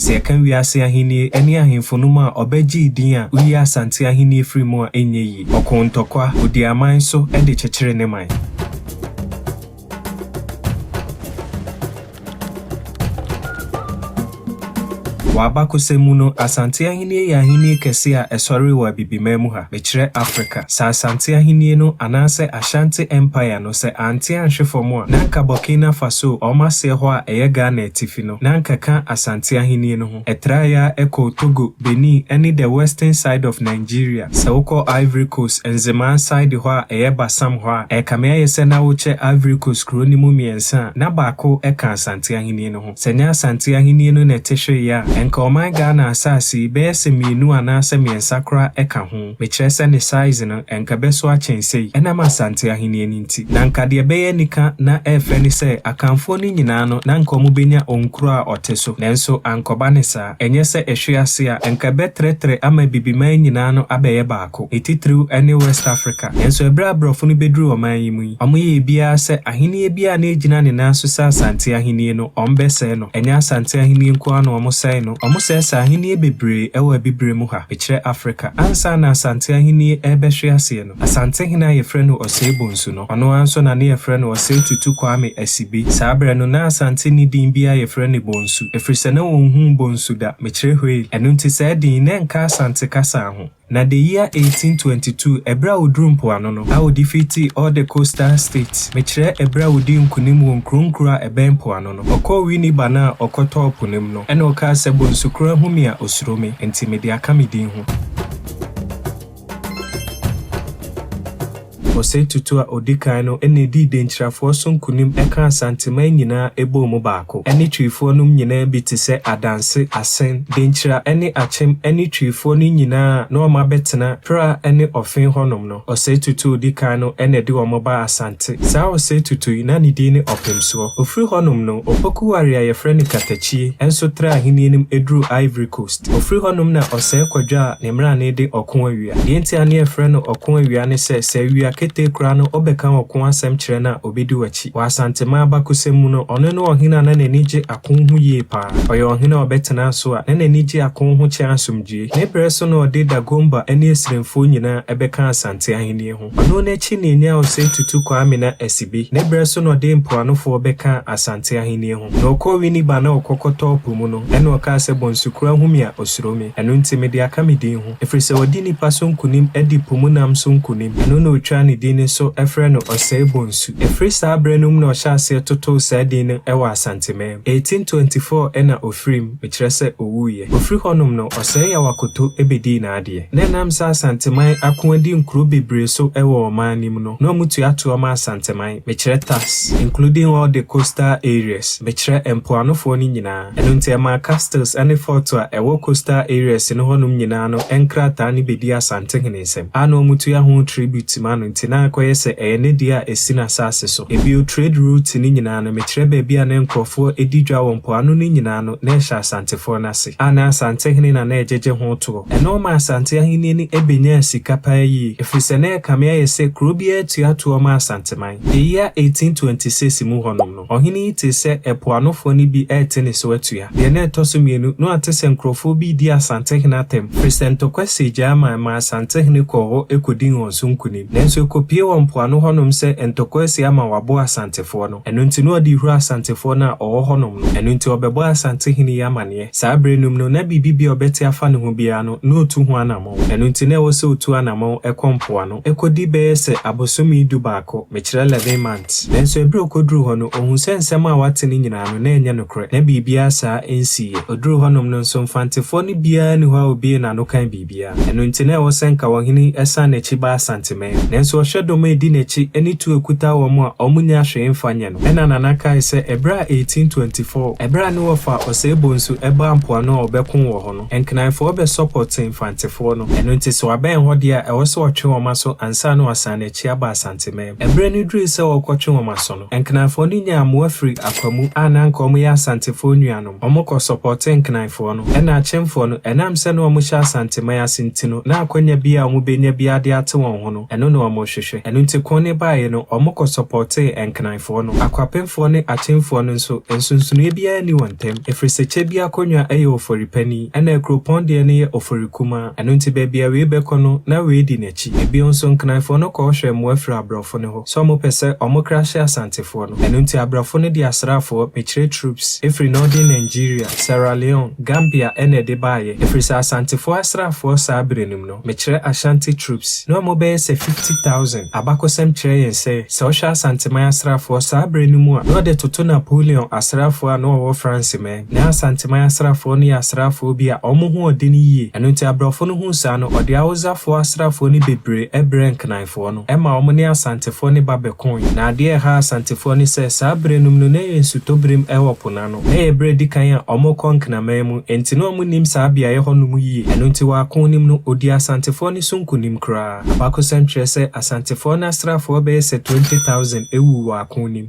Sɛ yɛka wiase ahenni ne ahemfo no mu a ɔbɛgyee din a woyi Asante ahenni firi mu a ɛnyɛ yie. Ɔkoo ntɔkwa, ɔdii aman so de kyekyeree ne man. Wɔ abakɔsɛm mu no, Asante ahenni yɛ ahenni kɛse a ɛsɔree wɔ Abibiman mu ha, mekyerɛ Afrika. Sɛ Asante ahenni no anaasɛ Ashanti Empire no sɛ ante anhwe fam a, na anka Burkina Faso wɔn aseɛ hɔ a ɛyɛ Ghana atifi no, na anka ɛka Asante ahenni no ho. Ɛtraeɛ ara kɔɔ Togo, Benin ne the western side of Nigeria. Sɛ wokɔ Ivory Coast, Nzemaa side hɔ a ɛyɛ Bassam hɔ a, ɛrekame ayɛ sɛ na wokyɛ Ivory Coast kuro no mu mmiɛnsa a, na baako ka Asante ahenni no ho. Sɛ ɛnyɛ Asante ahenni no na ɛte hweeɛ a, ɛnka ɔman Ghana asaase yi bɛyɛ sɛ mmienu anaasɛ mmiɛnsa koraa ka ho. Mekyerɛ sɛ ne size no, ɛnka ɛbɛso akyɛn sei, ɛnam Asante ahenni no nti. Na anka deɛ ɛbɛyɛ anika na ɛyɛ fɛ ne sɛ, Akanfoɔ no nyinaa no, na anka wɔbɛnya wɔn kuro a ɔte so. Nanso ankɔba ne saa. Ɛnyɛ sɛ ɛhwe ase a, anka ɛbɛtrɛtrɛ ama Abibiman nyinaa no abɛyɛ baako, ne titiriw ne West Africa. Nanso ɛberɛ a aborɔfo no bɛduruu ɔman yi mu yi, wɔyɛɛ biara sɛ ahennie biara a na ɛgyina ne nan so sɛ Asante ahennie no, wɔbɛsɛe no. Ɛnyɛ Asante ahennie nko ara na wɔsɛe no, wɔsɛesɛe ahennie bebree wɔ Abibire mu ha, mekyerɛ Africa. Ansa na Asante ahennie rebɛhwe aseɛ no, Asantehene a yɛfrɛ no Osei Bonsu no, ɔno ara nso na ne yɛfrɛ no Osei Tutu Kwame Asibi. Saa berɛ no, na Asante nni din biara a yɛfrɛ no Bonsu, ɛfiri sɛ na wɔnhuu Bonsu da, mekyerɛ whale. Ɛno nti saa din yi, na ɛnka Asante kasa ho. Na the year 1822, ɛberɛ a wɔduruu mpoano no, a wɔdefeatii all the coastal states, mekyerɛ ɛberɛ a wɔdii nkonim wɔ nkuro nkuro a ɛbɛn mpoano no, ɔkɔɔ Winneba no a ɔkɔtɔɔ po no mu no, ɛna ɔkaa sɛ, Bonsu koraa hu me a, ɔsuro me, enti mede aka me din ho. Osei Tutu a ɔdi kan no na ɛdii Denkyirafoɔ so nkonim kaa Asanteman nyinaa bɔɔ mu baako, ɛne Twifoɔ nom nyinaa bi te sɛ Adanse, Asen, Denkyira ne Akyem ne Twifoɔ no nyinaa a na wɔn abɛtena Pra ne Ɔfen hɔnom no. Osei Tutu a ɔdi kan no na ɛde wɔn baa Asante. Saa Osei Tutu yi, na ne din ne Ɔpemsoɔ. Ɔfiri hɔnom no, Opoku Ware a yɛfrɛ no Katakyie nso traa ahennie no mu duruu Ivory Coast. Ɔfiri hɔnom na Ɔsɛe Kwadwo a ne mmrane de Ɔko Awia. Deɛ nti a na yɛfrɛ no Ɔko Awia ne sɛ, sɛ awia ketee koraa no wobɛka ɔko asɛm kyerɛ no a, ɔbɛdi w'akyi. Wɔ Asanteman abakɔsɛm mu no, ɔno ne ɔhene a na n'ani gye ako ho yie pa ara. Ɔyɛ ɔhene a ɔbɛtenaa so a na n'ani gye ako ho kyɛn asomdwoeɛ. Ne berɛ so na ɔde Dagomba ne Asirimfoɔ nyinaa bɛkaa Asante ahennie ho. Ɔno n'akyi na ɛnyaa Osei Tutu Kwame na Asibi. Ne berɛ so na ɔde mpoanofoɔ bɛkaa Asante ahennie ho. Na ɔkɔɔ Winneba na ɔkɔ kɔtɔɔ po mu no, ɛna ɔkaa sɛ, Bonsukura hu me a, ɔsuro me. Ɛno nti mede aka me din ho. Ɛfiri sɛ ɔdi nnipa so nkonim adi po mu nam so nkonim. Ɛno na ɔtwaa ne din no so frɛ no Ɔsɛe Bonsu. Ɛfiri saa berɛ no mu na ɔhyɛɛ aseɛ totoo saa din no wɔ Asanteman mu. 1824 na ɔfirii mu, mekyerɛ sɛ ɔwuiɛ. Ɔfiri hɔnom no, Ɔsɛe Yaw Akoto bɛdii n'adeɛ. Na ɛnam sɛ Asanteman ako adi nkuro bebree so wɔ ɔman no mu no, na wɔtua toɔ ma Asanteman, mekyerɛ tax, including all the coastal areas, mekyerɛ mpoanofoɔ no nyinaa. Ɛno nti ɛmaa castles ne fort a ɛwɔ coastal areas no hɔnom nyinaa no nkrataa no bɛdii Asantehene nsam, a na wɔtua ho tribute ma no nti na akɔyɛ sɛ ɛyɛ ne deɛ a ɛsi n'asase so. Bio, trade route no nyinaa no, mekyerɛ baabi a na nkurɔfoɔ di dwa wɔ mpoano no nyinaa no, na ɛhyɛ Asantefoɔ no ase, a na Asantehene na na ɛgyegye ho toɔ. Ɛno maa Asante ahennie no bɛnyaa sika paa yie, ɛfiri sɛ na ɛrekame ayɛ sɛ kuro biara tua toɔ ma Asanteman. The year 1826 mu hɔnom no, Ɔhene yi tee sɛ ɛpo anofoɔ no bi rete ne so atua. Deɛ na ɛtɔ so mmienu, na wate sɛ nkurɔfoɔ bi redi Asantehene atɛm, firi sɛ ntɔkwa sii Gyaman maa Asantehene kɔɔ hɔ kɔdii wɔn so nkonim. Nanso ɛkɔpuee wɔ mpoano hɔnom sɛ ntɔkwa asi ama wɔaboa Asantefoɔ no. Ɛno nti na ɔde hura Asantefoɔ no a ɔwɔ hɔnom no. Ɛno nti ɔbɛbɔɔ Asantehene yi amaneɛ. Saa berɛ no mu no, na biribi biara a ɔbɛte afa ne ho biara no, na ɔtu ho anammɔn. Ɛno nti na ɛwɔ sɛ ɔtu anammɔn kɔ mpoano kɔdi bɛyɛ sɛ abosome dubaako, mekyerɛ leven months. Nanso ɛberɛ a ɔkɔduruu hɔ no, ɔhuu sɛ nsɛm a wate no nyinaa no, na ɛnyɛ nokorɛ. Na biribiara saa nsiiɛ. Ɔduruu hɔnom no nso, Mfantefoɔ no biara nni hɔ a ɔbuee n'ano kaa biribiara. Ɛno nti na ɛwɔ sɛ nka ɔhene yi san n'akyi ba Asanteman mu. Nanso ɔhwɛ dɔm a ɛdi n'akyi ne tuo a ɛkuta wɔn a wɔnnya hwee mfa nyɛ no. Ɛnna Nana kae sɛ ɛberɛ a 1824, ɛberɛ a ne wɔfa Osei Bonsu baa mpoano a ɔbɛko wɔ hɔ no, Nkranfoɔ bɛsɔpɔtee Mfantefoɔ no. Ɛno nti sɛ wabɛn hɔ deɛ a, ɛwɔ sɛ ɔtwe wɔn aso ansa na wasan n'akyi aba Asanteman mu. Ɛberɛ no durii sɛ wɔrekɔtwe wɔn aso no, Nkranfoɔ no nyaa mmoa firii Akwamu a na anka wɔyɛ Asantefoɔ nuanom. Wɔkɔsɔpɔtee Nkranfoɔ no. Ɛnna Akyemfoɔ no, ɛnam sɛ na wɔhyɛ Asanteman ase nti no, na akwanya biara a wɔbɛnya biara de ate wɔn ho no, ɛno na wɔhwɛ. ɔhwehwɛ. Ɛno nti ko no baeɛ no, wɔn kɔ sɔpɔtee Nkranfoɔ no. Akwapemfoɔ ne Akyemfoɔ no nso, nsonsonoeɛ biara nni wɔn ntam, ɛfiri sɛ kyɛ bi akonnwa yɛ Ofori Panin, ɛna Akuropɔn deɛ no yɛ Ofori Kumaa. Ɛno nti baabi a wei bɛkɔ no, na wei di n'akyi. Bio nso, Nkranfoɔ no kɔhwɛɛ mmoa firii aborɔfo no hɔ, sɛ wɔpɛ sɛ wɔkrahye Asantefoɔ no. Ɛno nti aborɔfo no de asraafoɔ, mekyerɛ troops, firi Northern Nigeria, Sierra Leone, Gambia na ɛde baeɛ, ɛfiri sɛ Asantefoɔ asraafoɔ saa berɛ no mu no, mekyerɛ Ashanti troops, na wɔbɛyɛ sɛ 50,000. Abakɔsɛm kyerɛ yɛn sɛ, sɛ wohwɛ Asanteman asraafoɔ saa berɛ no mu a, na wɔde toto Napoleon asraafoɔ a na wɔwɔ France man. Na Asanteman asraafoɔ no yɛ asraafoɔ bi a wɔn ho ɔden yie. Ɛno nti aborɔfo no huu saa no, wɔde Hausafoɔ asraafoɔ no bebree brɛɛ Nkranfoɔ no, ɛma wɔn ne Asantefoɔ no ba bɛkoe. Na adeɛ a ɛha Asantefoɔ ne sɛ, saa berɛ no mu no, na ɛyɛ nsutɔberem wɔ po no ano. Na ɛyɛ berɛ a ɛdi kan a wɔrekɔ Nkraman mu, enti na wɔnnim saa beaeɛ hɔnom yie. Ɛno nti wɔ ako no mu no, wɔdii Asantefoɔ no so nkonim koraa. Abakɔsɛm kyerɛ sɛ Asantefoɔ no asraafoɔ bɛyɛ sɛ 20,000 wuu wɔ ako no mu.